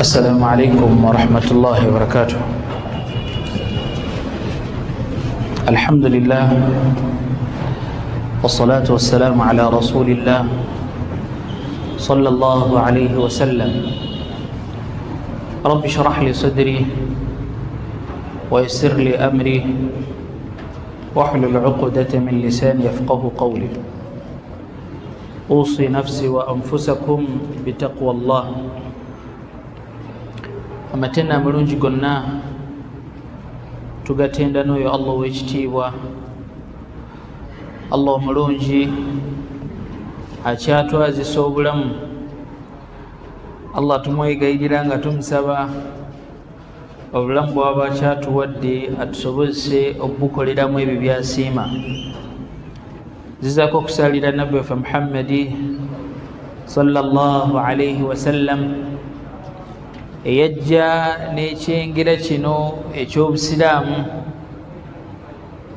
السلام عليكم ورحمة الله وبركاته. الحمد لله والصلاة والسلام على رسول الله صلى الله عليه وسلم. رب اشرح لي صدري ويسر لي أمري واحلل عقدة من لساني يفقه قولي. أوصي نفسي وأنفسكم بتقوى الله. Amatenda amalungi gonna tugatenda n'oyo Allah ow'ekitiibwa, Allah omulungi akyatwazisa obulamu. Allah tumwegayirira nga tumusaba obulamu bwaba akyatuwadde atusobozese okubukoleramu ebyo byasiima. Zizaako okusalira nabbi waffe Muhammadi sallallahu alaihi wasallam, eyajja n'ekyengera kino eky'obusiraamu.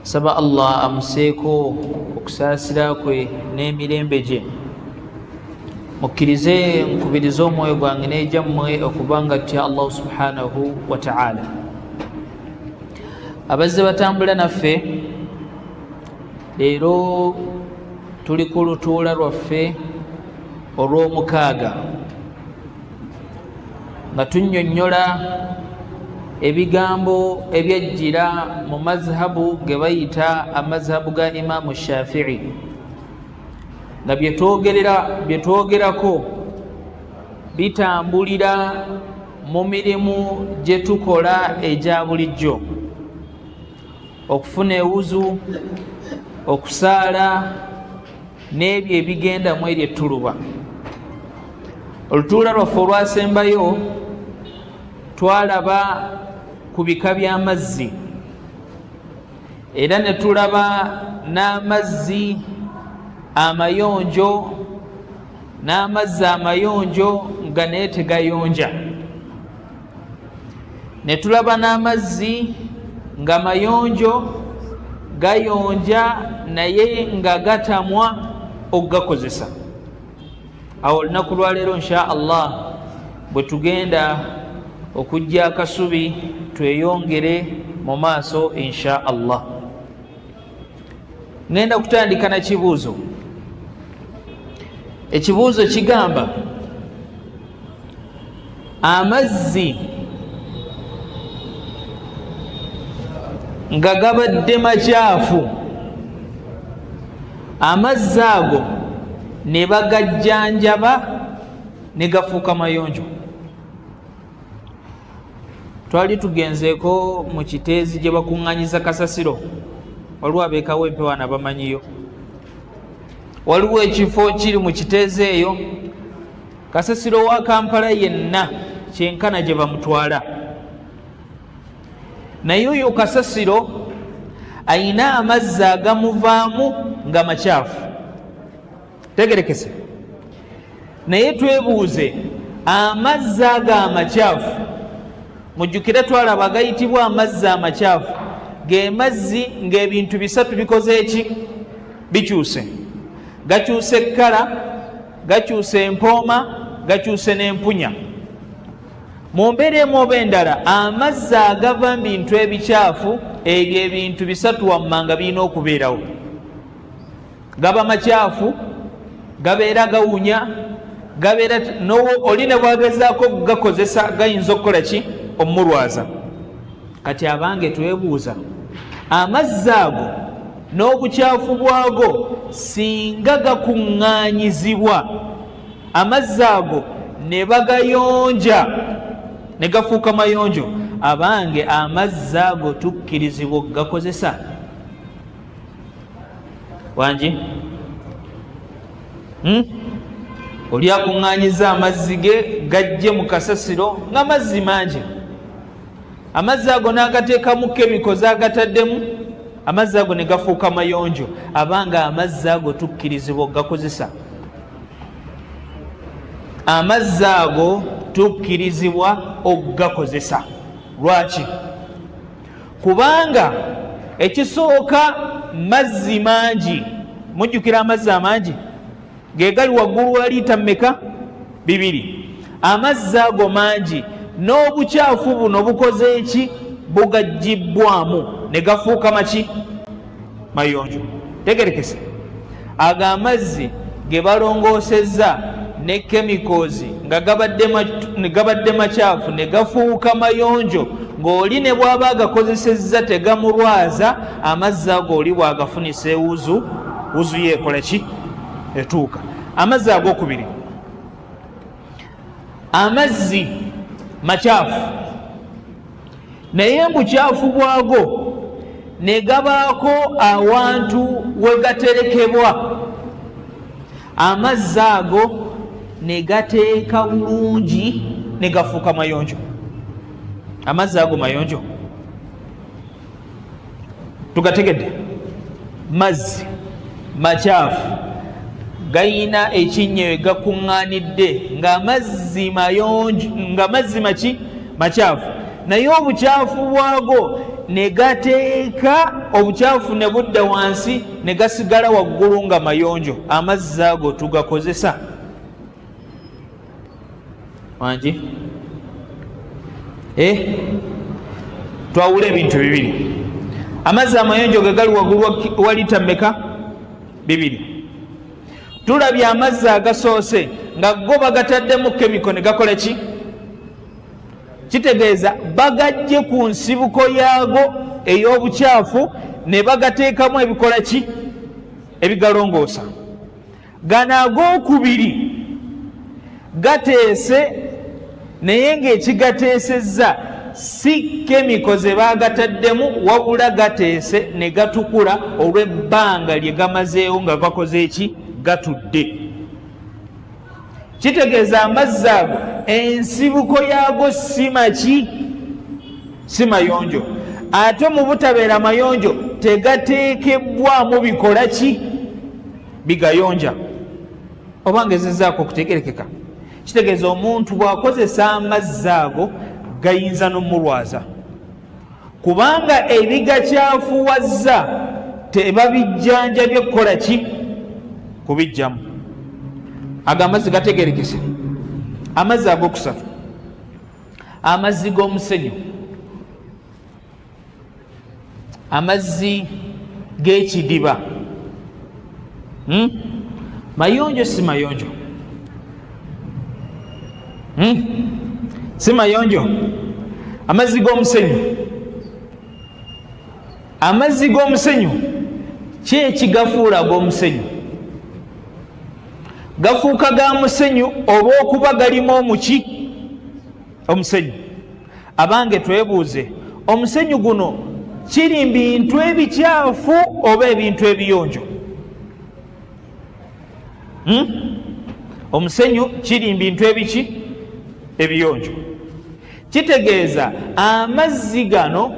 Saba Allah amuseeko okusaasira kwe n'emirembe gye. Mukkirize nkubirize omwoyo gwange n'egyammwe okuba nga tutya Allahu subhanahu wa taala. Abazze batambula naffe, leero tuli ku lutuula lwaffe olw'omukaaga nga tunnyonnyola ebigambo ebyajjira mu mazhabu ge bayita amazhabu ga Imaamu Shafii, nga byetwogerako bitambulira mu mirimu gye tukola egya bulijjo: okufuna ewuzu, okusaala n'ebyo ebigenda mu eryo ettuluba. Olutuula lwaffe olwasembayo twalaba ku bika by'amazzi, era ne tulaba n'amazzi amayonjo n'amazzi amayonjo nga naye tegayonja, ne tulaba n'amazzi nga mayonjo gayonja naye nga gatamwa okugakozesa. Awo olunaku lwaleero insha Allah bwe tugenda okujja akasubi tweyongere mu maaso insha Allah. Ngenda kutandika na kibuuzo. Ekibuuzo kigamba, amazzi nga gabadde makyafu, amazzi ago ne bagajjanjaba ne gafuuka mayonjo. Twali tugenzeeko mu Kiteezi gye bakuŋŋanyiza kasasiro, waliwo abeekawo empewana bamanyiyo, waliwo ekifo kiri mu Kiteezi eyo, kasasiro wa Kampala yenna kyenkana gye bamutwala. Naye oyo kasasiro ayina amazzi agamuvaamu nga makyafu, tegerekese. Naye twebuuze, amazzi ago amakyafu, mujjukire twalaba agayitibwa amazzi amakyafu ge mazzi ng'ebintu bisatu bikoze eki? Bikyuse. Gakyuse ekkala, gakyuse empooma, gakyuse n'empunya. Mu mbeera emu oba endala, amazzi agava mu bintu ebikyafu ebyo, ebintu bisatu wammanga birina okubeerawo: gaba makyafu, gabeera gawunya, gabeera oli ne bwagezaako okugakozesa gayinza okukola ki? Omulwaza. Kati abange twebuuza, amazzi ago n'obukyafu bwago singa gakuŋŋaanyizibwa, amazzi ago ne bagayonja ne gafuuka mayonjo, abange amazzi ago tukkirizibwa okugakozesa? Wangi? Oli akuŋŋaanyiza amazzi ge gajje mu kasasiro nga mazzi mangi, amazzi ago n'agateekamu kemiko zagataddemu, amazzi ago ne gafuuka mayonjo, abanga amazzi ago tukkirizibwa okugakozesa? Amazzi ago tukkirizibwa okugakozesa. Lwaki? Kubanga ekisooka mazzi mangi. Mujjukira amazzi amangi ge gali waggulu wa liita mmeka? 2. Amazzi ago mangi, N'obukyafu buno bukoze eki? Bugaggibbwamu ne gafuuka maki? Mayonjo. Tegerekese, ago amazzi ge balongoosezza ne chemicals nga gabadde makyafu ne gafuuka mayonjo, ng'oli ne bw'aba agakozesezza tegamulwaza. Amazzi ago oli bw'agafunisa ewuzu, wuzu ye ekola ki? Etuuka. Amazzi agokubiri, amazzi makyafu, naye mbukyafu bwago ne gabaako awantu we gaterekebwa, amazzi ago ne gateeka bulungi ne gafuuka mayonjo. Amazzi ago mayonjo? Tugategedde, mazzi makyafu, gayina ekinnya we gakuŋŋaanidde, ng'amazzi mayonjo, nga mazzi maki? Makyafu, naye obukyafu bwago ne gateeka obukyafu ne budda wansi ne gasigala waggulu nga mayonjo. Amazzi ago tugakozesa? Wangi? Eh? Twawula ebintu bibiri. Amazzi amayonjo ge gali waggulu wa lita mmeka? 2. Tulabye amazzi agasoose nga go bagataddemu chemical ne gakola ki? Kitegeeza bagajje ku nsibuko yaago ey'obukyafu ne bagateekamu ebikola ki? Ebigalongoosa. Gano ag'okubiri gateese, naye ng'ekigateesezza si chemical ze baagataddemu, wabula gateese ne gatukula olw'ebbanga lye gamazeewo nga gakoze eki? Gatudde. Kitegeeza amazzi ago ensibuko yaago si maki? Si mayonjo. Ate mu butabeera mayonjo, tegateekebbwamu bikola ki? Bigayonja. Oba ngezezaako okutegerekeka? Kitegeeza omuntu bw'akozesa amazzi ago gayinza n'omulwaza, kubanga ebigakyafuwazza tebabijjanjabye kukola ki? Kubijjamu. Ago amazzi gategerekese. Amazzi agokusatu, amazzi g'omusenyu, amazzi g'ekidiba, Mayonjo, si mayonjo? Si mayonjo. Amazzi g'omusenyu, amazzi g'omusenyu ki ekigafuula ag'omusenyu? Gafuuka ga musenyu olw'okuba galimu omuki? Omusenyu. Abange, twebuuze, omusenyu guno kiri bintu ebikyafu oba ebintu ebiyonjo? Omusenyu kiri bintu ebiki? Ebiyonjo. Kitegeeza amazzi gano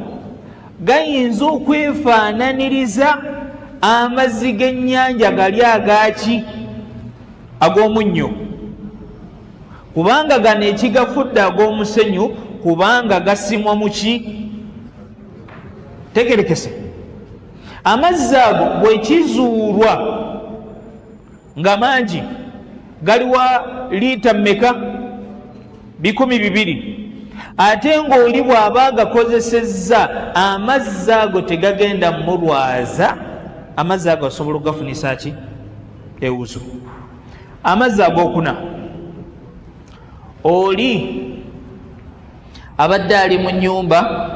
gayinza okwefaananiriza amazzi g'ennyanja gali agaki? Ag'omunnyo, kubanga gano ekigafudde ag'omusenyu kubanga gasimwa muki? Tegerekese, amazzi ago bwekizuulwa nga mangi, galiwa liita mmeka? 200, ate ng'oli bw'aba agakozesezza amazzi ago tegagenda mulwaza, amazzi ago asobola okugafunisa ki? Ewuzu. Amazzi agokuna, oli abadde ali mu nyumba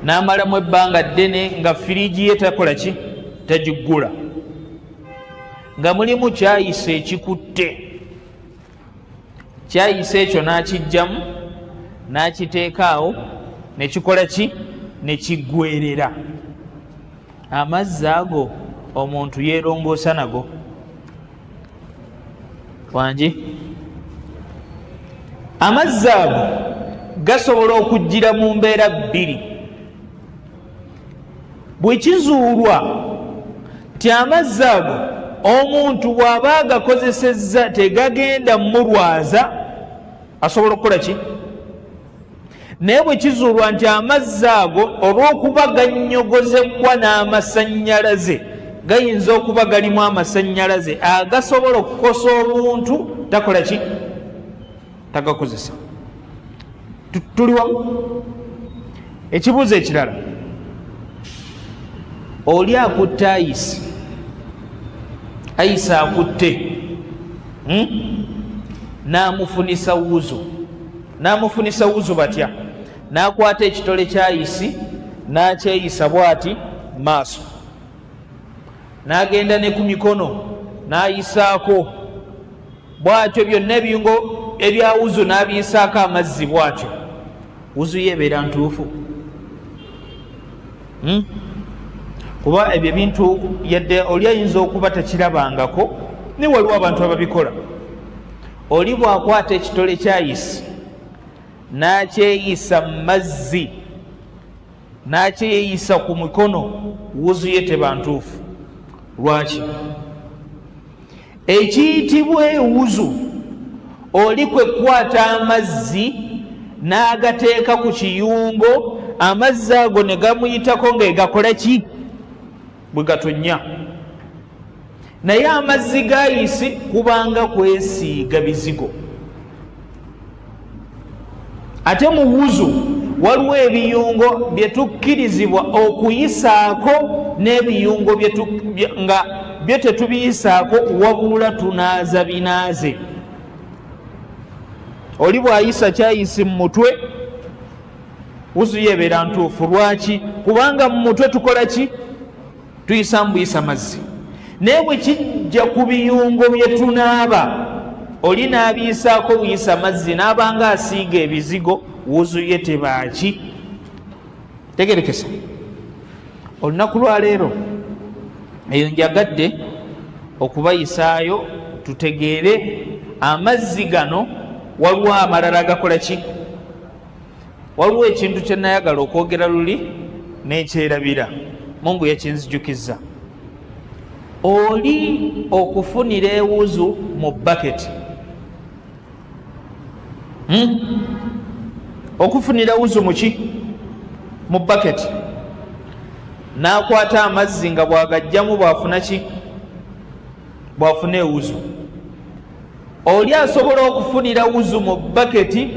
n'amalamu ebbanga ddene nga firiji ye takola ki? Tagiggula, nga mulimu kyayise ekikutte. Kyayise ekyo n'akijjamu n'akiteeka awo, nekikola ki? Nekiggwerera. Amazzi ago omuntu yeerongoosa nago? Wangi? Amazzi ago gasobola okujjira mu mbeera bbiri. Bwe kizuulwa nti amazzi ago omuntu bw'aba agakozesezza tegagenda mulwaza, asobola okukola ki? Naye bwe kizuulwa nti amazzi ago olw'okuba gannyogozebwa n'amasannyalaze, gayinza okuba galimu amasannyalaze agasobola okukosa omuntu, takola ki? Tagakozesa. Tuli wamu. Ekibuuzo ekirala, oli akutte ayisi, ayisi akutte, N'amufunisa wuzu. N'amufunisa wuzu batya? N'akwata ekitole kyayisi n'akyeyisa bwati maaso, n'agenda ne ku mikono n'ayisaako bwatyo, byonna ebiyungo ebya wuzu n'abiyisaako amazzi bwatyo. Wuzu ye ebeera ntuufu? Kuba ebyo ebintu yadde oli ayinza okuba takirabangako, naye waliwo abantu ababikola. Oli bw'akwata ekitole kyayisi n'akyeyisa mu mazzi, n'akyeyisa ku mikono, wuzu ye teba ntuufu. Lwaki? Ekiyitibwa ewuzu oli kwe kukwata amazzi n'agateeka ku kiyungo, amazzi ago ne gamuyitako ng'egakola ki? Bwe gatonnya. Naye amazzi gayisi kubanga kwesiiga bizigo. Ate mu wuzu waliwo ebiyungo bye tukkirizibwa okuyisaako n'ebiyungo nga byo tetubiyisaako, wabula tunaaza binaaze. Oli bw'ayisa kyayisi mu mutwe, wuzu ye ebeera ntuufu. Lwaki? Kubanga mu mutwe tukola ki? Tuyisa mubuyisa mazzi. Naye bwe kijja ku biyungo bye tunaaba, oli n'abiyisaako buyisa mazzi n'abanga asiiga ebizigo, wuzu ye tebaaki. Tegerekesa olunaku lwaleero eyo njagadde okubayisaayo tutegeere amazzi gano. Waliwo amalala agakola ki? Waliwo ekintu kye nayagala okwogera luli nekyerabira, Mungu yakinzijukizza. Oli okufunira ewuzu mu baketi, Okufunira wuzu muki? Mu baketi, n'akwata amazzi nga bwagajjamu bwafuna ki? Bwafuna ewuzu. Oli asobola okufunira wuzu mu baketi,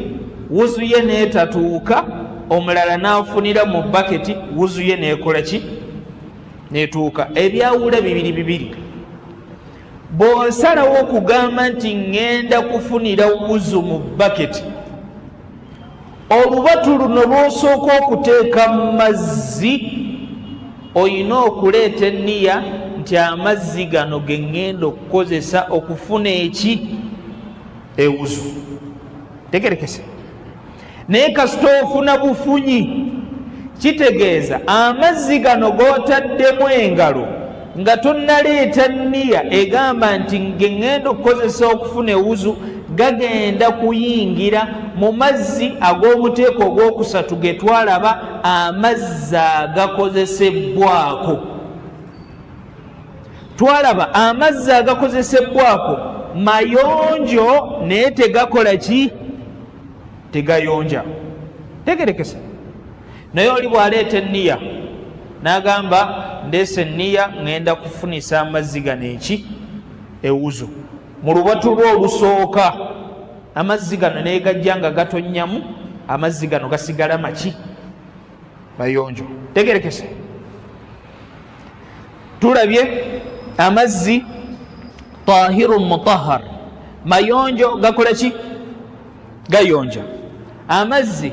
wuzu ye neetatuuka, omulala n'afunira mu baketi, wuzu ye neekola ki? Neetuuka. Ebyawula bibiri bibiri. Bw'osalawo okugamba nti ŋŋenda kufunira wuzu mu baketi, olubatu luno lw'osooka okuteeka mu mazzi, olina okuleeta enniya nti amazzi gano ge ŋŋenda okukozesa okufuna eki? Ewuzu. Tegerekese. Naye kasita ofuna bufunyi, kitegeeza amazzi gano g'otaddemu engalo nga tonnaleeta nniya egamba nti ge ŋŋenda okukozesa okufuna ewuzu, gagenda kuyingira mu mazzi ag'omuteeko ogwokusatu ge twalaba, amazzi agakozesebbwako. Twalaba amazzi agakozesebbwako mayonjo, naye tegakola ki? Tegayonja. Tegerekesa. Naye oli bw'aleeta enniya n'agamba, ndeese enniya, ŋŋenda kufunisa amazzi gano eki? Ewuzu, mu lubatu lwo olusooka amazzi gano negajja nga gatonnyamu, amazzi gano gasigala maki? Mayonjo. Tegerekese. Tulabye amazzi tahirun mutahar, mayonjo, gakola ki? Gayonja. Amazzi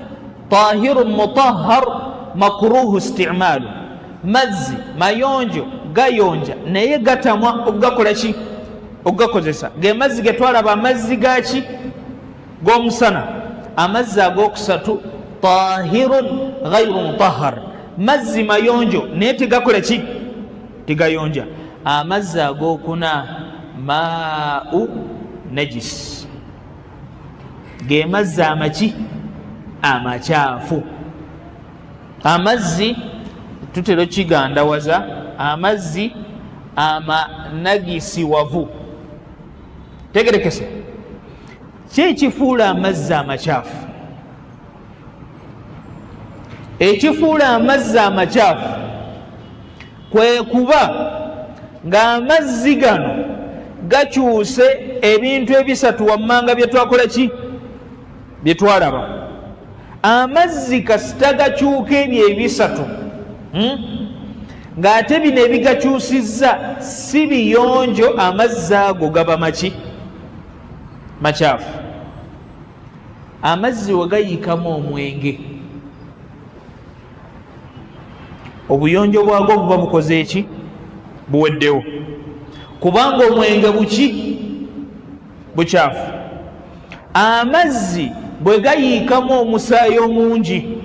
tahirun mutahar makruhu istimalu, mazzi mayonjo, gayonja, naye gatamwa okugakola ki? Okugakozesa. Ge mazzi getwalaba, amazzi gaki? G'omusana. Amazzi agokusatu tahirun ghairu mutahar, mazzi mayonjo naye tegakola ki? Tegayonja. Amazzi agokuna maau najis, ge mazzi amaki? Amakyafu. Amazzi tutera okigandawaza, amazzi amanagisi wavu. Tegerekese. Ki ekifuula amazzi amakyafu? Ekifuula amazzi amakyafu kwe kuba ng'amazzi gano gakyuse ebintu ebisatu wammanga bye twakola ki? Bye twalaba. Amazzi kasita gakyuka ebyo ebisatu, Ng'ate bino ebigakyusizza si biyonjo, amazzi ago gaba maki? Makyafu. Amazzi we gayiikamu omwenge, obuyonjo bwago buba bukoze eki? Buweddewo, kubanga omwenge buki? Bukyafu. Amazzi bwe gayiikamu omusaayi omungi,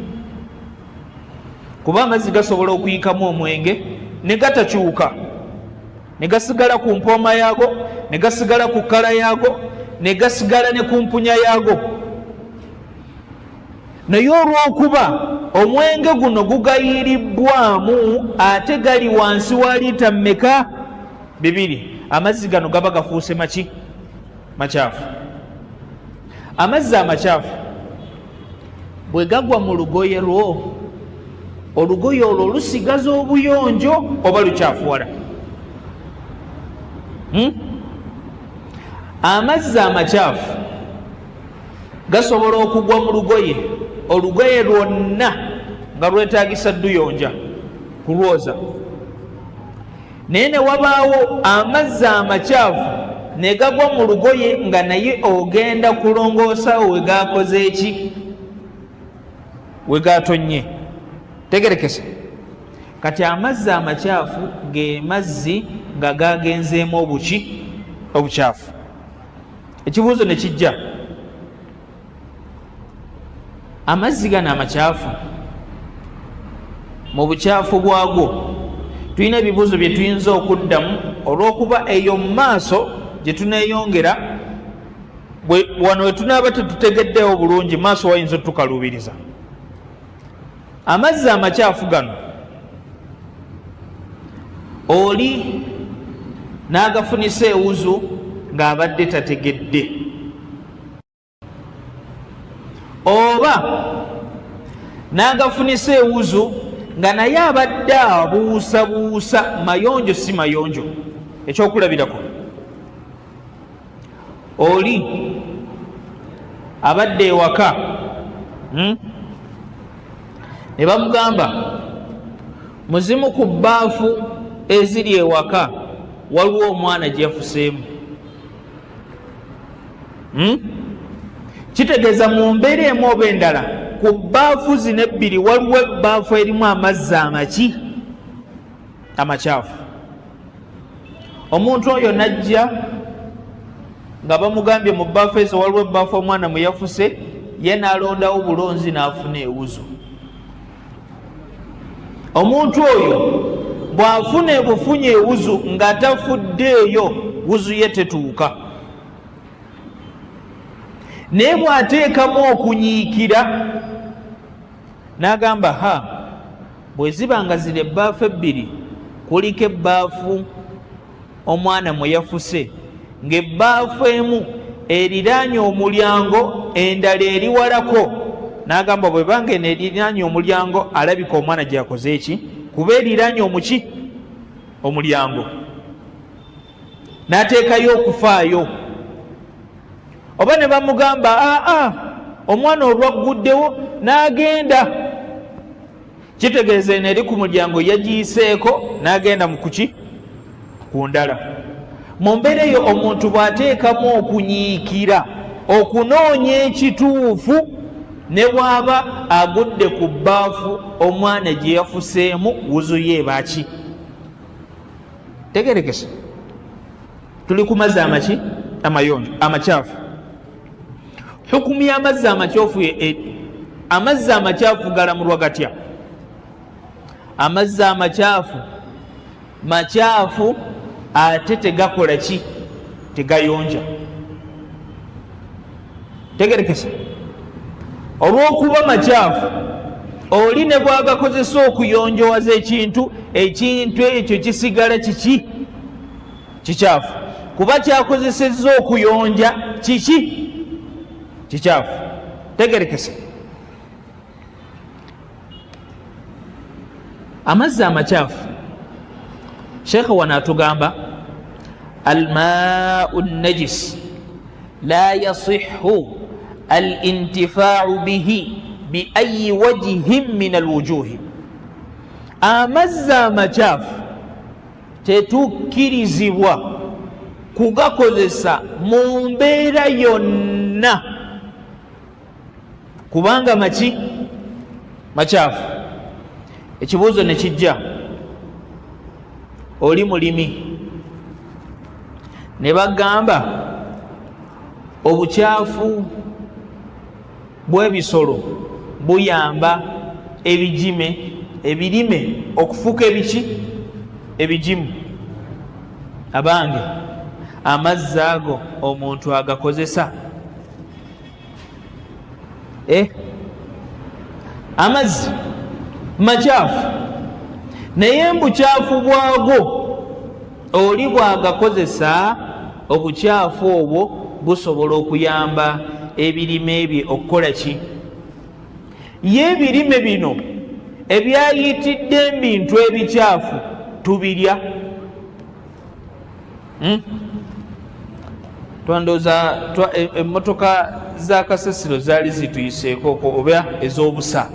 kuba amazzi gasobola okuyiikamu omwenge ne gatakyuka, ne gasigala ku mpooma yaago, ne gasigala ku kkala yaago, ne gasigala ne ku mpunya yaago, naye olw'okuba omwenge guno gugayiribbwamu ate gali wansi wa liita mmeka? 2, amazzi gano gaba gafuuse maki? Makyafu. Amazzi amakyafu bwe gagwa mu lugoye lwo, olugoye olwo lusigaza obuyonjo oba lukyafuwala? Amazzi amakyafu gasobola okugwa mu lugoye, olugoye lwonna nga lwetagisa dduyonja kulwoza, naye ne wabaawo amazzi amakyafu ne gagwa mu lugoye nga naye ogenda kulongoosawo we gakoze eki? We gatonnye. Tegerekese. Kati amazzi amakyafu ge mazzi nga gagenzeemu obuki? Obukyafu. Ekibuuzo ne kijja, amazzi gano amakyafu mu bukyafu bwagwo, tulina ebibuuzo bye tuyinza okuddamu olw'okuba eyo mu maaso gye tuneeyongera. Wano we tunaaba tetutegeddeewo bulungi, maaso wayinza otukaluubiriza. Amazzi amakyafu gano oli n'agafunisa ewuzu ng'abadde tategedde, oba n'agafunisa ewuzu nga naye abadde abuusabuusa mayonjo si mayonjo. Ekyokulabirako, oli abadde ewaka, Ne bamugamba muzimu ku bbaafu eziri ewaka waliwo omwana gye yafuseemu, Kitegeeza mu mbeera emu oba endala, ku bbaafu zino ebbiri waliwo ebbaafu erimu amazzi amaki? Amakyafu. Omuntu oyo najja nga bamugambye mu bbaafu ezo waliwo ebbaafu omwana mwe yafuse, ye n'alondawo bulonzi n'afuna ewuzu. Omuntu oyo bw'afuna ebufunye ewuzu nga tafuddeeyo, wuzu ye tetuuka, naye bw'ateekamu okunyiikira n'agamba, ha, bwe ziba nga zino ebbaafu ebbiri kuliko ebbaafu omwana mwe yafuse, ng'ebbaafu emu eriraanye omulyango, endala eri walako, n'agamba bwe banga eno eriraanye omulyango alabika omwana gye yakoze eki, kuba eriraanye omuki? Omulyango, n'ateekayo okufaayo, oba ne bamugamba aa omwana olwagguddewo n'agenda, kitegeeza eno eri ku mulyango yagiyiseeko n'agenda mu kuki? Ku ndala. Mu mbeera eyo omuntu bw'ateekamu okunyiikira okunoonya ekituufu, ne bw'aba agudde ku bbaafu omwana gye yafuseemu, wuzu ye ebaki? Tegerekese. Tuli ku mazzi amaki? Amayonjo. Amakyafu, hukumu y'amazzi amakyafu, amazzi amakyafu galamulwa gatya? Amazzi amakyafu makyafu, ate tegakola ki? Tegayonja. Tegerekese. Olw'okuba makyafu, oli ne bwagakozesa okuyonjowaza ekintu, ekintu ekyo kisigala kiki? Kikyafu, kuba kyakozesezza okuyonja kiki? Kikyafu. Tegerekese. Amazzi amakyafu, sheekhe wano atugamba almau najis la yasihu alintifaau bihi. Biayi wajihin min alwujuhi, amazzi amakyafu tetukkirizibwa kugakozesa mu mbeera yonna kubanga maki makyafu. Ekibuuzo ne kijja, oli mulimi ne bagamba obukyafu bw'ebisolo buyamba ebijime ebirime okufuuka ebiki ebijimu. Abange, amazzi ago omuntu agakozesa? Eh? Amazzi makyafu, naye mbukyafu bwago oli bwagakozesa, obukyafu obwo busobola okuyamba ebirime bye okukola ki? Ye ebirime bino ebyayitidde ebintu ebikyafu tubirya? Hmm? Twandooza emmotoka za kasasiro zaali zituyiseeko oba ez'obusa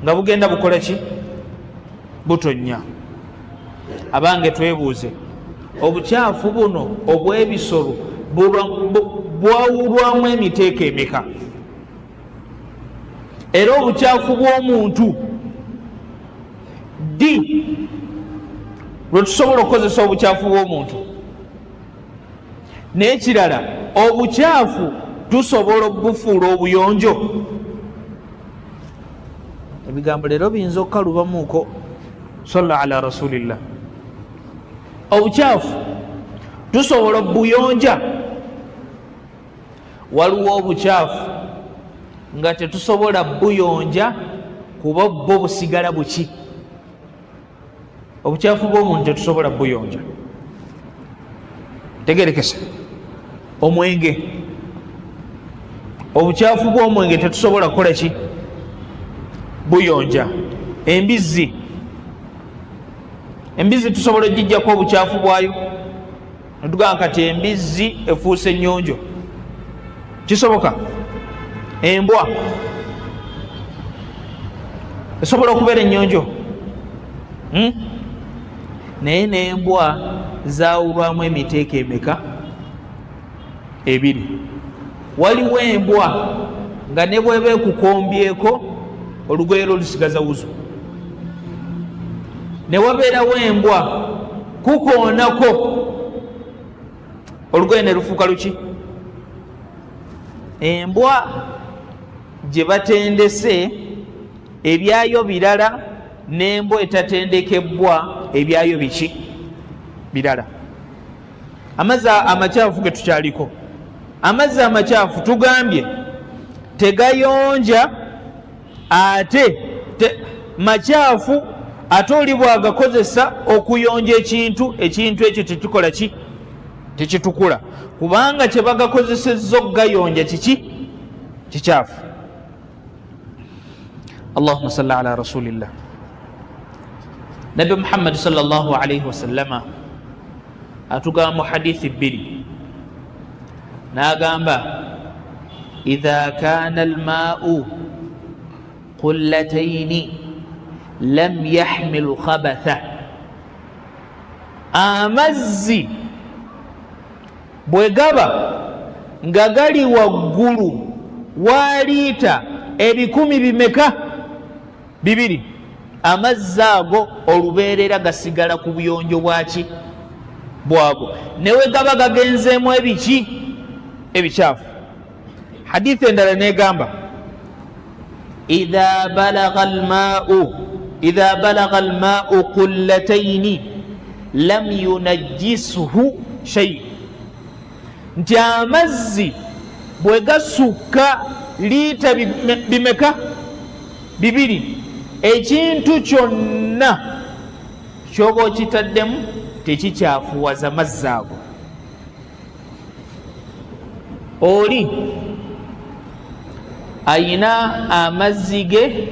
nga bugenda bukola ki? Butonnya. Abange, twebuuze, obukyafu buno obw'ebisolo bwawulwamu emiteeko emeka? Era obukyafu bw'omuntu, ddi lwe tusobola okukozesa obukyafu bw'omuntu? N'ekirala, obukyafu tusobola okubufuula obuyonjo? Ebigambo leero biyinza okukalubamuuko. Salla ala rasulillah. Obukyafu tusobola obuyonja? Waliwo obukyafu nga tetusobola buyonja kuba bwo busigala buki. Obukyafu bw'omuntu tetusobola buyonja. Tegerekese, omwenge, obukyafu bw'omwenge tetusobola kukola ki? Buyonja. Embizzi, embizzi tusobola ogijjako obukyafu bwayo netugamba kati embizzi efuuse ennyonjo? Kisoboka? Embwa esobola okubeera ennyonjo? Hmm? Naye n'embwa zawulwamu emiteeko emeka? Ebiri. Waliwo embwa nga ne bweba ekukombyeko olugoye lwo lusigaza wuzu, ne wabeerawo embwa kukoonako olugoye ne lufuuka luki. Embwa gye batendese ebyayo birala, n'embwa etatendekebbwa ebyayo biki? Birala. Amazzi amakyafu ge tukyaliko, amazzi amakyafu tugambye tegayonja, ate makyafu, ate oli bwagakozesa okuyonja ekintu, ekintu ekyo tekikola ki? Tekitukula, kubanga kyebagakozesezza okugayonja kiki? Kikyafu. Allahuma salli ala rasulillah. Nabbi Muhammadi sallallahu alaihi wasallama atugamba mu hadithi bbiri, n'agamba idha kana almau qullataini lam yahmilu khabatha, amazzi bwe gaba nga gali waggulu wa liita ebikumi bimeka? Bibiri, amazzi ago olubeerera gasigala ku buyonjo bwaki? Bwago, newe gaba gagenzeemu ebiki? Ebikyafu. Hadithi endala negamba idha balagha almau qullataini lam yunajjisuhu shay, nti amazzi bwe gasukka liita bimeka? Bibiri, ekintu kyonna kyoba okitaddemu tekikyafuwaza mazzi ago. Oli ayina amazzi ge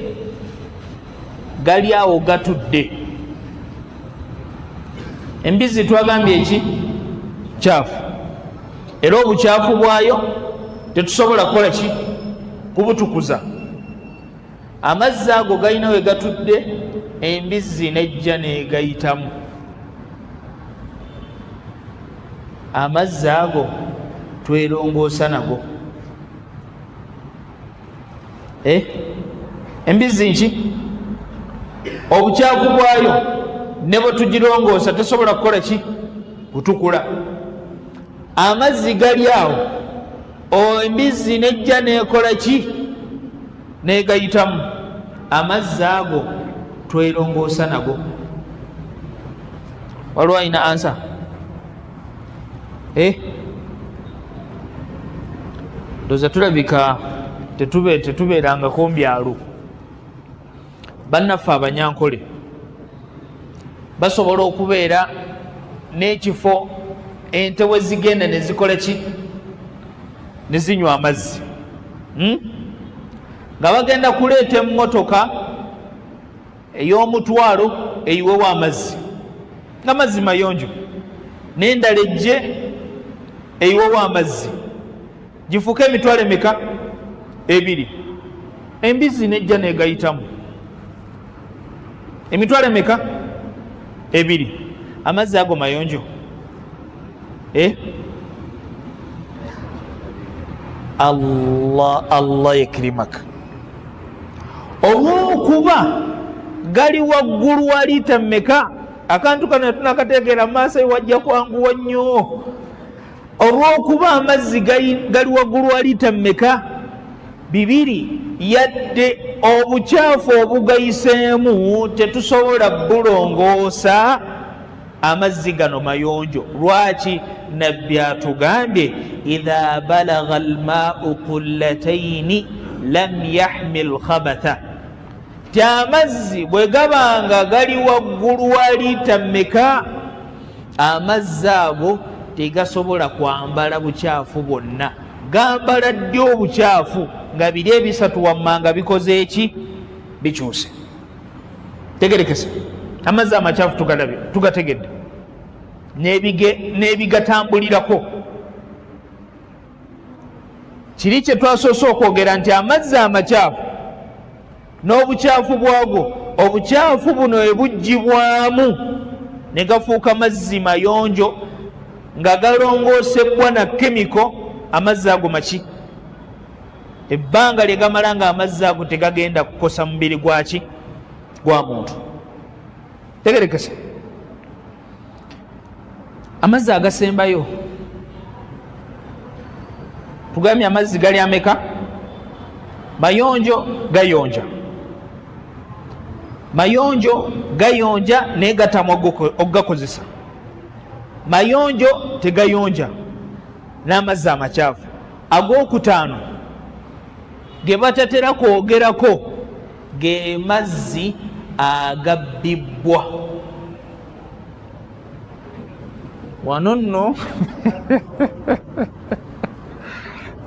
gali awo gatudde, embizzi twagambye eki? Kyafu, era obukyafu bwayo tetusobola kukola ki? Kubutukuza. Amazzi ago galina we gatudde, embizzi nejja negayitamu. Amazzi ago twerongoosa nago. Eh? Embizzi nki obukyafu bwayo ne bwe tugirongoosa tesobola kukola ki? Kutukula. Amazzi gali awo, embizzi nejja nekola ki? Negayitamu. Amazzi ago twerongoosa nago. Waliwo alina ansa? Eh? Ndoza tulabika tetubeerangako mbyalo. Bannaffe Abanyankole basobola okubeera n'ekifo ente we zigenda ne zikola ki? Ne zinywa amazzi, Nga bagenda kuleeta emmotoka ey'omutwalo eyiwewo amazzi, nga mazzi mayonjo, n'endala ejje eyiwewo amazzi, gifuuke emitwalo emeka? Ebiri. Embizzi nejja negayitamu. Emitwalo emeka? Ebiri. Amazzi ago mayonjo? Eh? Allah, Allah yekirimaka. Olwokuba gali waggulu wa liita mmeka? Akantu kano tunakategeera maaso, wajja kwanguwa nnyo. Olwokuba amazzi gali waggulu wa liita mmeka? 2. Yadde obukyafu obugayiseemu tetusobola bulongoosa, amazzi gano mayonjo. Lwaki? Nabbi atugambye, idha balagha almau qullataini lam yahmil khabatha, ti amazzi bwe gabanga gali waggulu wa liita mmeka, amazzi ago tegasobola kwambala bukyafu bwonna. Gambala ddi obukyafu? Nga biri ebisatu wammanga bikoze eki? Bikyuse. Tegerekese, amazzi amakyafu tugalabye, tugategedde n'ebigatambulirako. Kiri kye twasoose okwogera nti amazzi amakyafu n'obukyafu bwago, obukyafu buno ebuggyibwamu ne gafuuka mazzi mayonjo nga galongoosebwa na kemiko. Amazzi ago maki? Ebbanga lye gamala nga amazzi ago tegagenda kukosa mubiri gwaki? Gwa muntu. Tegerekese, amazzi agasembayo tugambye amazzi gali ameka? Mayonjo, gayonja, mayonjo, gayonja naye gatamwa okugakozesa. Mayonjo, tegayonja, n'amazzi amakyafu. Ag'okutaano ge batatera kwogerako ge mazzi agabbibwa. Wano nno,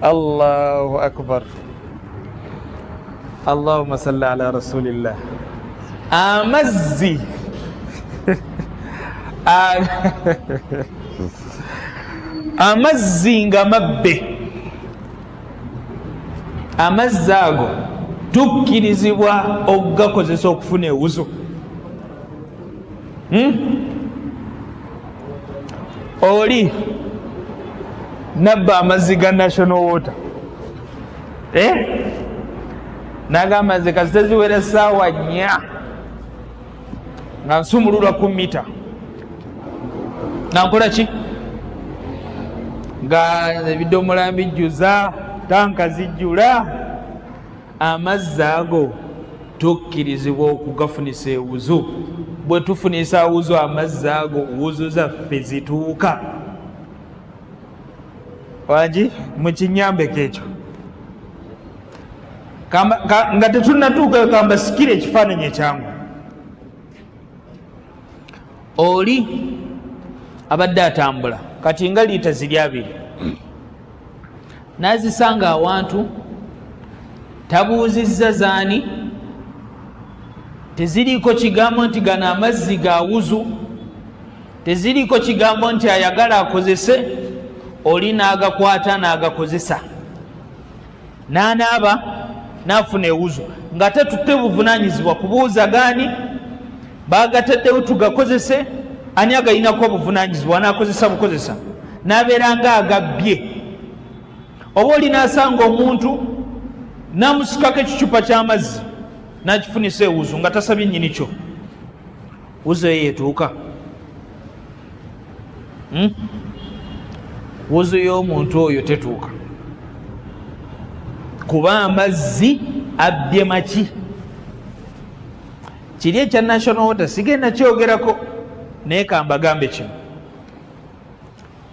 Allahu akbar, allahumma salli ala rasulillah. Amazzi nga mabbe, amazzi ago tukkirizibwa okugakozesa okufuna ewuzu, Oli nabba amazzi ga National Water, eh? Nagamba, nze kasita ziwera 4 nga nsumululwa ku mita, nga nkola ki? Nga ebidomola mbijjuza, tanka zijjula. Amazzi ago tukkirizibwa okugafunisa ewuzu. Bwe tufunisa wuzu amazzi ago, wuzu zaffe zituuka. Wangi mukinyambeko ekyo. Nga tetunatuukayo, kambasikire ekifaananyi ekyangu. Oli abadde atambula kati nga liita ziri 20 n'azisanga awantu, tabuuzizza zaani, teziriiko kigambo nti gano amazzi ga wuzu, teziriiko kigambo nti ayagala akozese. Oli n'agakwata n'agakozesa, n'anaaba. N'afuna ewuzu nga tetutte buvunaanyizibwa kubuuza gaani bagataddewo tugakozese, ani agayinako obuvunaanyizibwa, anaakozesa bukozesa n'abeera nga agabbye. Oba oli n'asanga omuntu n'amusikako ekicupa ky'amazzi n'akifunisa ewuzu nga tasabye nnyini kyo, wuzu eyo etuuka? Wuzu y'omuntu oyo tetuuka, kuba amazzi abbye maki. Kiri ekya National Water sigenda kyogerako, naye kambagambe kino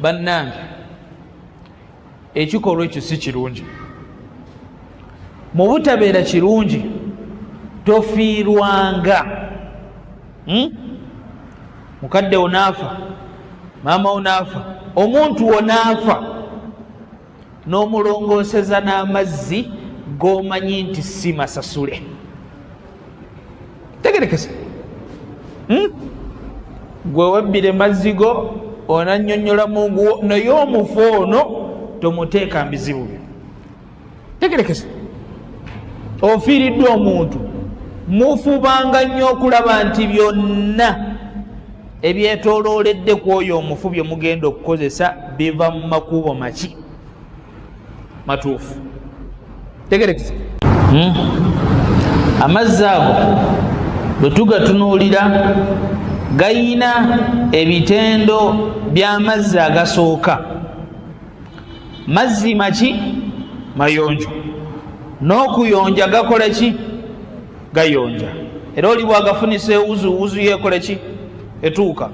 bannange, ekikolwa ekyo si kirungi. Mu butabeera kirungi, tofiirwanga. Mukadde wo naafa, maama wo naafa, omuntu wo naafa, n'omulongooseza n'amazzi g'omanyi nti si masasule. Tegerekese. Gwe webbire mazzi go, onannyonnyola munguwo, naye omufu ono tomuteeka mbizibu byo. Tegerekese. Ofiiriddwa omuntu, mufubanga nnyo okulaba nti byonna ebyetolooledde ku oyo omufu bye mugenda okukozesa biva mu makubo maki matuufu. Tegerekese. Amazzi ago bwe tugatunuulira gayina ebitendo by'amazzi agasooka. Mazzi maki? Mayonjo. N'okuyonja gakola ki? Gayonja. Era oli bwagafunisa ewuzu, wuzu yekola ki? Etuuka.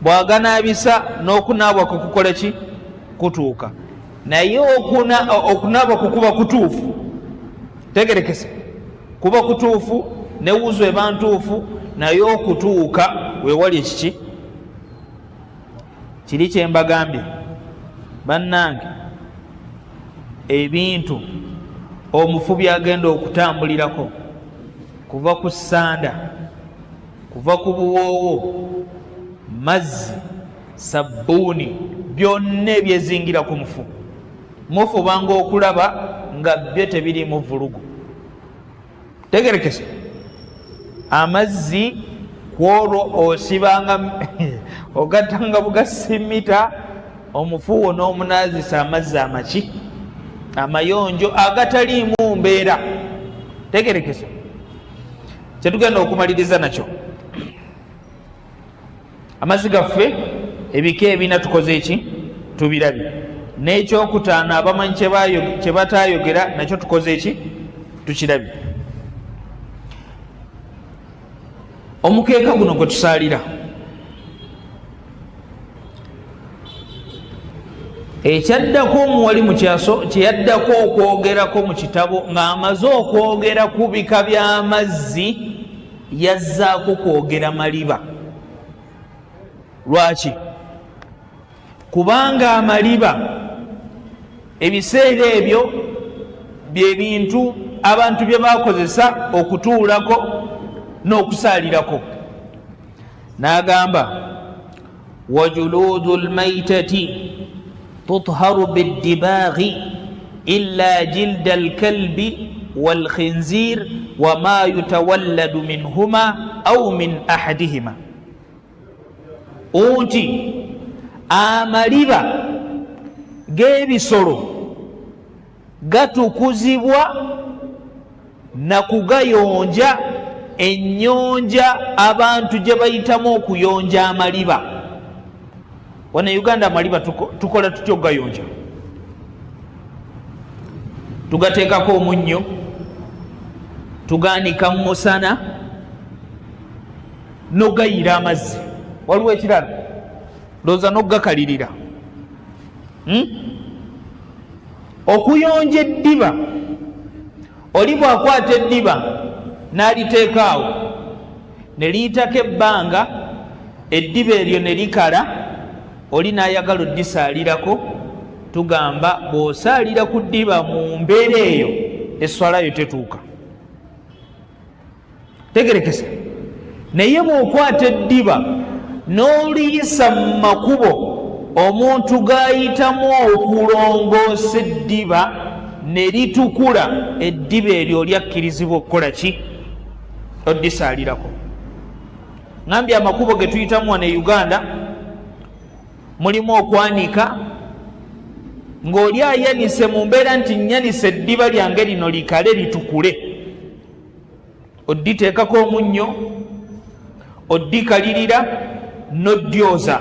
Bwaganaabisa n'okunaabwa kwe kukola ki? Kutuuka. Naye okunaaba kukuba kutuufu, tegerekese, kuba kutuufu, ne wuzu eba ntuufu, naye okutuuka wewali ekiki kiri kyembagambye bannange, ebintu omufu byagenda okutambulirako kuva ku ssanda, kuva ku buwoowo, mazzi, sabbuuni, byonna ebyezingira ku mufu, mufubanga okulaba nga byo tebiriimu vulugu. Tegerekese. Amazzi kwolwo osibanga ogattanga bugasimita omufuwo n'omunaazisa amazzi amaki amayonjo agataliimu mbeera. Tegerekese. Kyetugenda okumaliriza nakyo, amazzi gaffe ebika ebina tukoze eki? Tubirabye. N'ekyokutaano abamanyi kye batayogera nakyo tukoze eki? Tukirabye. Omukeeka guno gwe tusaalira, ekyaddako omuwali mu kyaso kyeyaddako okwogerako mu kitabo ng'amaze okwogera ku bika by'amazzi, yazzaako kwogera maliba. Lwaki? Kubanga amaliba ebiseera ebyo bye bintu abantu bye bakozesa okutuulako n'okusaalirako. N'agamba, wajuluudu lmaitati tutharu biddibaaghi illa jilda alkalbi walkhinzir wama yutawalladu minhuma au min ahadihima. Nti amaliba g'ebisolo gatukuzibwa na kugayonja ennyonja abantu gye bayitamu okuyonja amaliba. Wano e Uganda amaliba tukola tutya okugayonja? Tugateekako omunnyo, tuganika mu musana, nogayira amazzi. Waliwo ekirala ndowooza, nogakalirira. Okuyonja eddiba, oli bw'akwata eddiba n'aliteeka awo ne liyitako ebbanga, eddiba eryo ne likala, oli n'ayagala oddisaalirako, tugamba bw'osaalira ku ddiba mu mbeera eyo, esswala yo tetuuka. Tegerekese. Naye bw'okwata eddiba n'oliyisa mu makubo omuntu g'ayitamu okulongoosa eddiba, Ne litukula eddiba eryo lyakkirizibwa okukola ki? Oddisaalirako. Ngambye amakubo ge tuyitamu wano e Uganda mulimu okwanika, ng'oli ayanise mu mbeera nti nyanise eddiba lyange lino likale litukule, odditeekako omunnyo, oddikalirira n'oddyoza.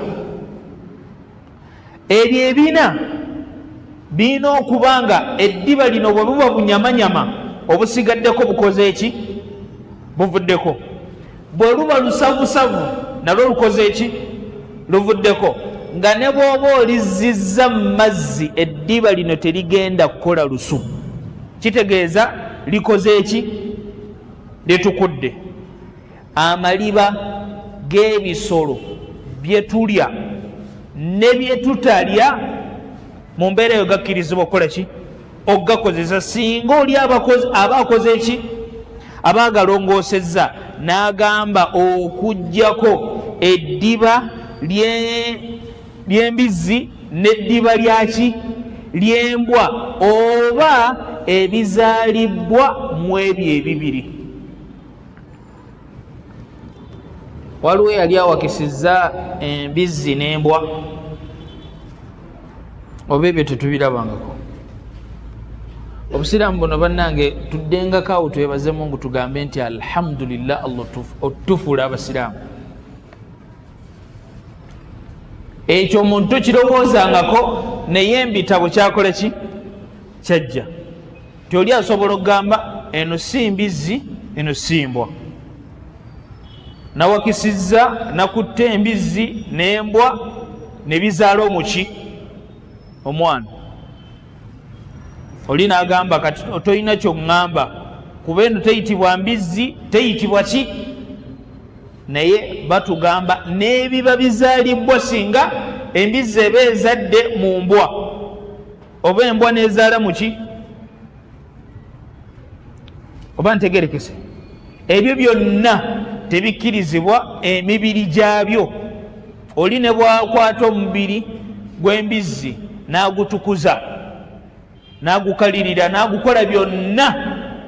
Ebyo ebina birina okuba nga eddiba lino bwe buba bunyamanyama obusigaddeko bukoze eki? Buvuddeko. Bwe luba lusavusavu nalwo lukoze eki? Luvuddeko. Nga ne bw'oba olizzizza mu mazzi, eddiba lino terigenda kukola lusu, kitegeeza likoze eki? Litukudde. Amaliba g'ebisolo bye tulya ne bye tutalya mu mbeera eyo gakkirizibwa okukola ki? Okugakozesa, singa oli aba akoze ki? Aba agalongoosezza. N'agamba okuggyako eddiba ly'embizzi n'eddiba lyaki? Ly'embwa, oba ebizaalibbwa mu ebyo ebibiri. Waliwo eyali awakisizza embizzi n'embwa, oba ebyo tetubirabangako? Obusiraamu buno bannange, tuddengako awo twebaze Mungu, tugambe nti alhamdulillah, Allah otufuula abasiraamu. Ekyo omuntu tokirowoozangako, naye embitabo kyakola ki? Kyajja ti oli asobola okugamba eno si mbizzi, eno si mbwa, nawakisizza, nakutte embizzi n'embwa ne bizaala omuki? Omwana. Oli n'agamba kati tolina kyoŋŋamba, kuba eno teyitibwa mbizzi, teyitibwa ki. Naye batugamba n'ebiba bizaalibwa, singa embizzi eba ezadde mu mbwa oba embwa nezaala muki, oba ntegerekese, ebyo byonna tebikkirizibwa emibiri gyabyo. Oli ne bwakwata omubiri gw'embizzi n'agutukuza, n'agukalirira, n'agukola byonna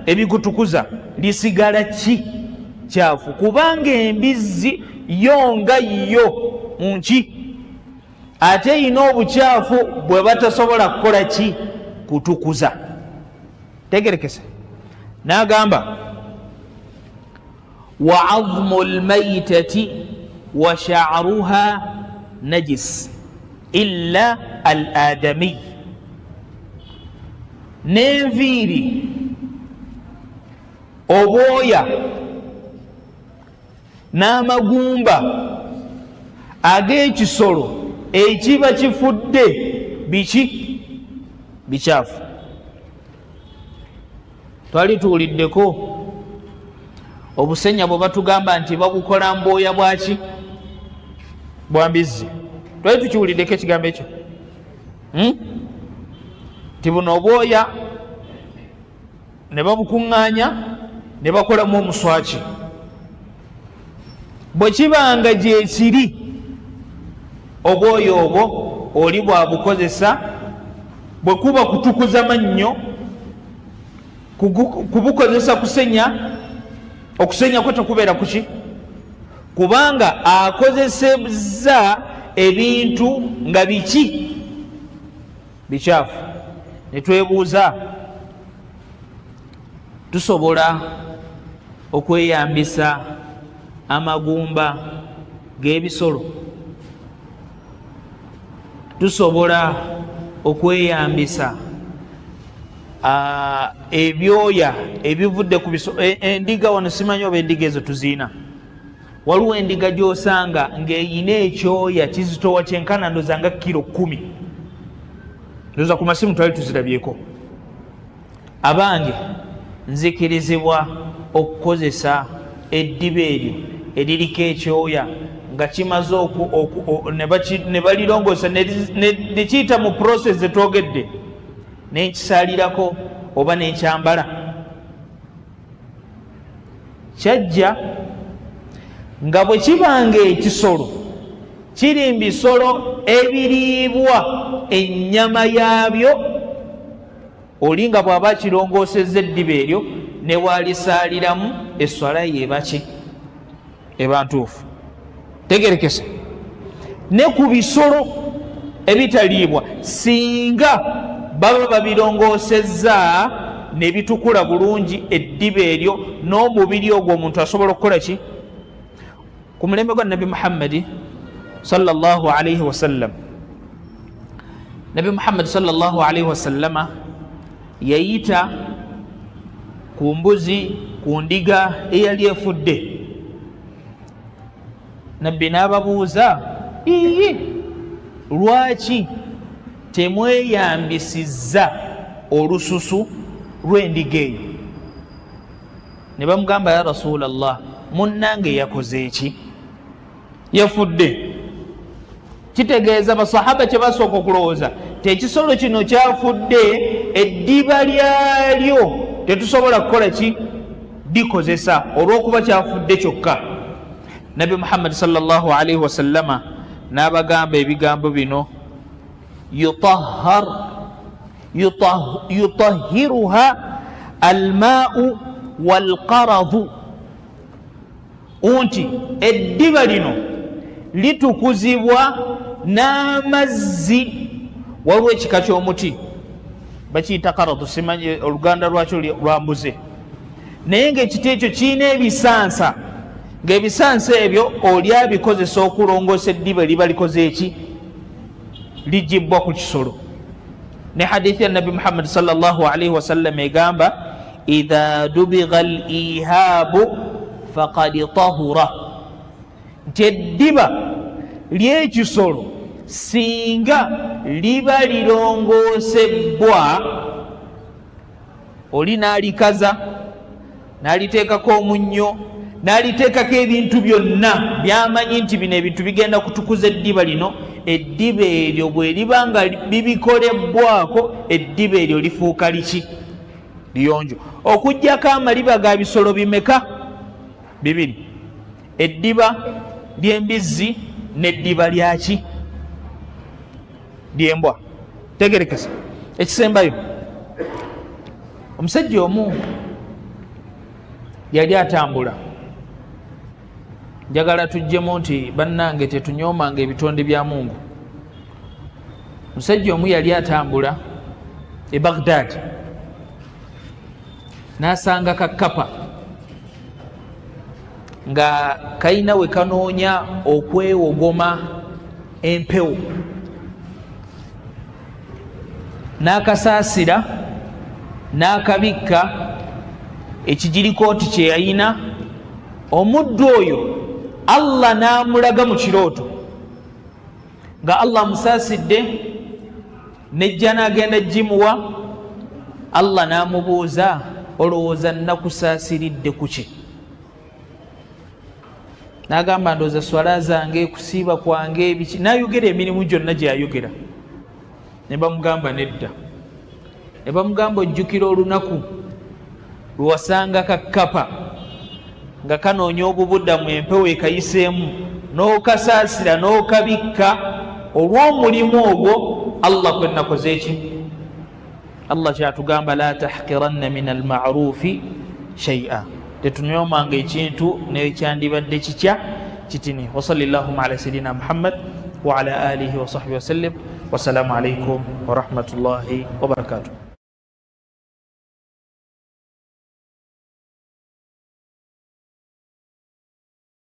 ebigutukuza, lisigala ki? Kyafu, kubanga embizzi yo nga yo nki ate erina obukyafu bwe batasobola kukola ki? Kutukuza. Tegerekese. N'agamba wa azmu lmaitati wa sha'ruha najis illa al adamiy, n'enviiri, obwoya n'amagumba ag'ekisolo ekiba kifudde biki? Bikyafu. Twali tuwuliddeko obusenya bwe batugamba nti babukola mbwoya bwaki? Bwa mbizzi. Twali tukiwuliddeko ekigambo ekyo, Nti buno obwoya ne babukuŋŋaanya ne bakolamu omuswaki. Bwe kibanga gyekiri, obwoya obwo oli bwabukozesa bwe kuba kutukuza mannyo, kubukozesa kusenya, okusenya kwe tekubeera kuki? Kubanga akozesezza ebintu nga biki? Bikyafu. Ne twebuuza, tusobola okweyambisa amagumba g'ebisolo? Tusobola okweyambisa ebyoya ebivudde ku bisolo? Endiga wano simanyi oba endiga ezo tuziina. Waliwo endiga gy'osanga ng'eyina ekyoya kizitowa kyenkana ndoza nga kiro 10, ndoza ku masimu twali tuzirabyeko. Abange, nzikirizibwa okukozesa eddiba eryo eririko ekyoya nga kimaze ne balirongoosa ne kiyita mu process zetwogedde, nenkisaalirako oba nenkyambala? Kyajja nga bwe kibanga ekisolo kiri mu bisolo ebiriibwa ennyama yaabyo. Oli nga bw'aba akirongoosezza eddiba eryo ne bw'alisaaliramu esswala ye eba ki? Eba ntuufu. Tegerekese ne ku bisolo ebitaliibwa, singa baba babirongoosezza ne bitukula bulungi eddiba eryo n'omubiri ogwo, omuntu asobola okukola ki? Ku mulembe gwa Nabbi Muhammadi sallallahu alaihi wasallam, Nabbi Muhammadi sallallahu alaihi wasallama yayita ku mbuzi, ku ndiga eyali efudde. Nabbi n'ababuuza, iye, lwaki temweyambisizza olususu lw'endiga eyo? Ne bamugamba, ya Rasulallah, munnange yakoze eki? Yafudde. Kitegeeza basahaba kye basooka okulowooza ti ekisolo kino kyafudde, eddiba lyalyo tetusobola kukola ki? Likozesa, olw'okuba kyafudde kyokka. Nabbi Muhammadi sallallahu alaihi wasallama n'abagamba ebigambo bino, yutahiruha almaau walqaradu, nti eddiba lino litukuzibwa n'amazzi. Waliwo ekika ky'omuti bakiyita karadu, simanyi oluganda lwakyo lwambuze, naye ng'ekiti ekyo kirina ebisansa, ng'ebisansa ebyo oli abikozesa okulongoosa eddiba liba likoze eki? Ligibbwa ku kisolo. Ne hadithi ya Nabbi Muhammadi sallallahu alaihi wasallam egamba, idha dubigha al ihabu faqad tahura, nti eddiba ly'ekisolo singa liba lirongoosebbwa, oli n'alikaza, n'aliteekako omunnyo, n'aliteekako ebintu byonna by'amanyi nti bino ebintu bigenda kutukuza eddiba lino, eddiba eryo bwe liba nga bibikolebbwako, eddiba eryo lifuuka liki? Liyonjo. Okuggyako amaliba ga bisolo bimeka? Bibiri, eddiba ly'embizzi n'eddiba lyaki? Ly'embwa. Tegerekesa ekisembayo, omusajja omu yali atambula. Njagala tujjemu nti bannange tetunyoomanga ebitonde bya Mungu. Omusajja omu yali atambula e Baghdad n'asanga kakapa nga kalina we kanoonya okwewogoma empewo, n'akasaasira n'akabikka ekigirikooti kye yayina. Omuddu oyo Allah n'amulaga mu kirooto nga Allah amusaasidde nejja n'agenda gimuwa. Allah n'amubuuza, olowooza nnakusaasiridde ku ki? N'agamba, ndowooza swala zange, kusiiba kwange, biki, n'ayogera emirimu gyonna gye yayogera. Ne bamugamba nedda. Ne bamugamba, ojjukira olunaku lwewasanga kakkapa nga kanoonya obubudamu, empewo ekayiseemu, n'okasaasira n'okabikka? Olw'omulimu ogwo Allah kwe nakoze eki? Allah kyatugamba, la tahqiranna min almarufi shaia, tetunyoomanga ekintu nekyandibadde kikya kitini. Wasali llahuma ala sayidina Muhammad waala alihi wasahbihi wasallim. Wassalamu alaikum warahmatullahi wabarakatuh.